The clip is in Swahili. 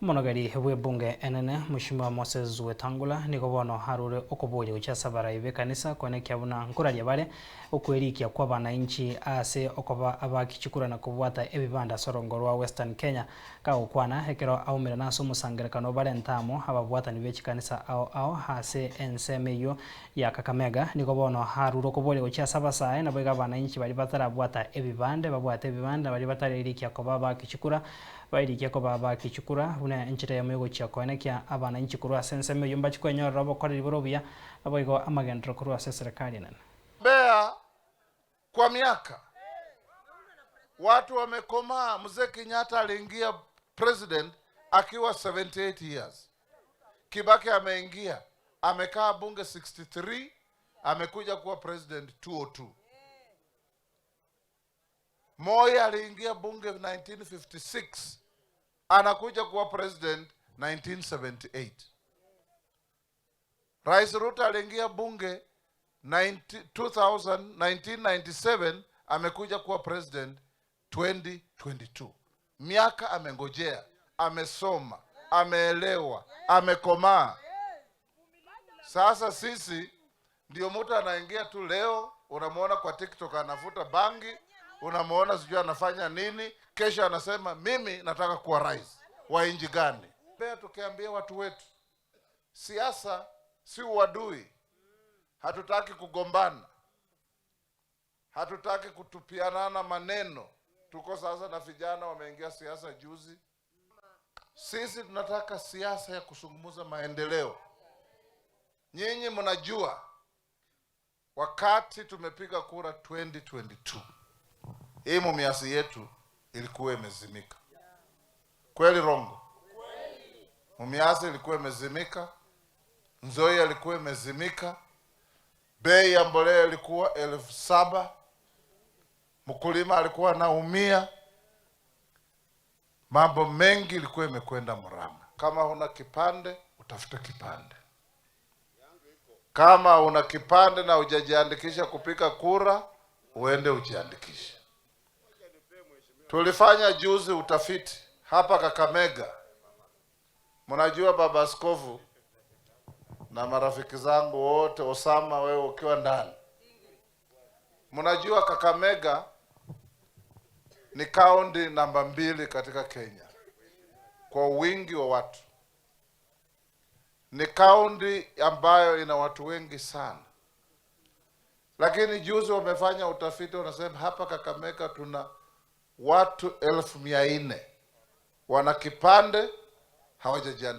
Omonogeri bw'ebunge enene Mheshimiwa Moses Wetangula nigo bono arure okoboria gochia ase abarai b'ekanisa koenekia buna nkoraria bare okwerikia kw'abanainchi ase okoba abaaki chikura na kobwata ebibanda ase orongo rwa Western Kenya. Kagokwana ekero aumerana ase omosangerekano barente amo ababwatani be chikanisa ao ao ase ensemo eyio ya Kakamega nigo bono arure okoboria gochia ase abasae naboigo abanainchi baria batarabwata ebibande babwate ebibande na baria batarerikia koba abaaki chikura bairikie koba abaaki chikura buna enchera eyemo egochia koenekia abanainchi korwa ase ensemo eyio mbachi kwenyorera obokoreri bore obuya naboigo amagenderero korwa ase eserekari enene. Mbeya kwa miaka watu wamekomaa. Mzee Kenyatta aliingia president akiwa 78 years. Kibaki ameingia amekaa bunge 63, amekuja kuwa president 202. Moi aliingia bunge 1956, anakuja kuwa president 1978. Rais Ruto aliingia bunge 90 2000, 1997 amekuja kuwa president 2022. Miaka amengojea, amesoma, ameelewa, amekomaa. Sasa sisi ndio mtu anaingia tu leo, unamwona kwa TikTok anavuta bangi, unamwona sijui anafanya nini, kesho anasema mimi nataka kuwa rais wa nchi gani? Pia tukiambia watu wetu, siasa si uadui, hatutaki kugombana, hatutaki kutupianana maneno. Tuko sasa na vijana wameingia siasa juzi. Sisi tunataka siasa ya kuzungumza maendeleo. Nyinyi mnajua wakati tumepiga kura 2022 hii Mumias yetu ilikuwa imezimika. Kweli rongo? Mumias ilikuwa imezimika, Nzoia ilikuwa imezimika, bei ya mbolea ilikuwa 7,000, mkulima alikuwa anaumia, mambo mengi ilikuwa imekwenda mrama. Kama huna kipande, utafute kipande. Kama una kipande na hujajiandikisha kupiga kura, uende ujiandikishe. Tulifanya juzi utafiti hapa Kakamega. Mnajua baba askofu na marafiki zangu wote, Osama, wewe ukiwa ndani, mnajua Kakamega ni kaunti namba 2 katika Kenya kwa wingi wa watu. Ni kaunti ambayo ina watu wengi sana, lakini juzi wamefanya utafiti, wanasema hapa Kakamega tuna watu 400,000 wana kipande hawajajiandikisha.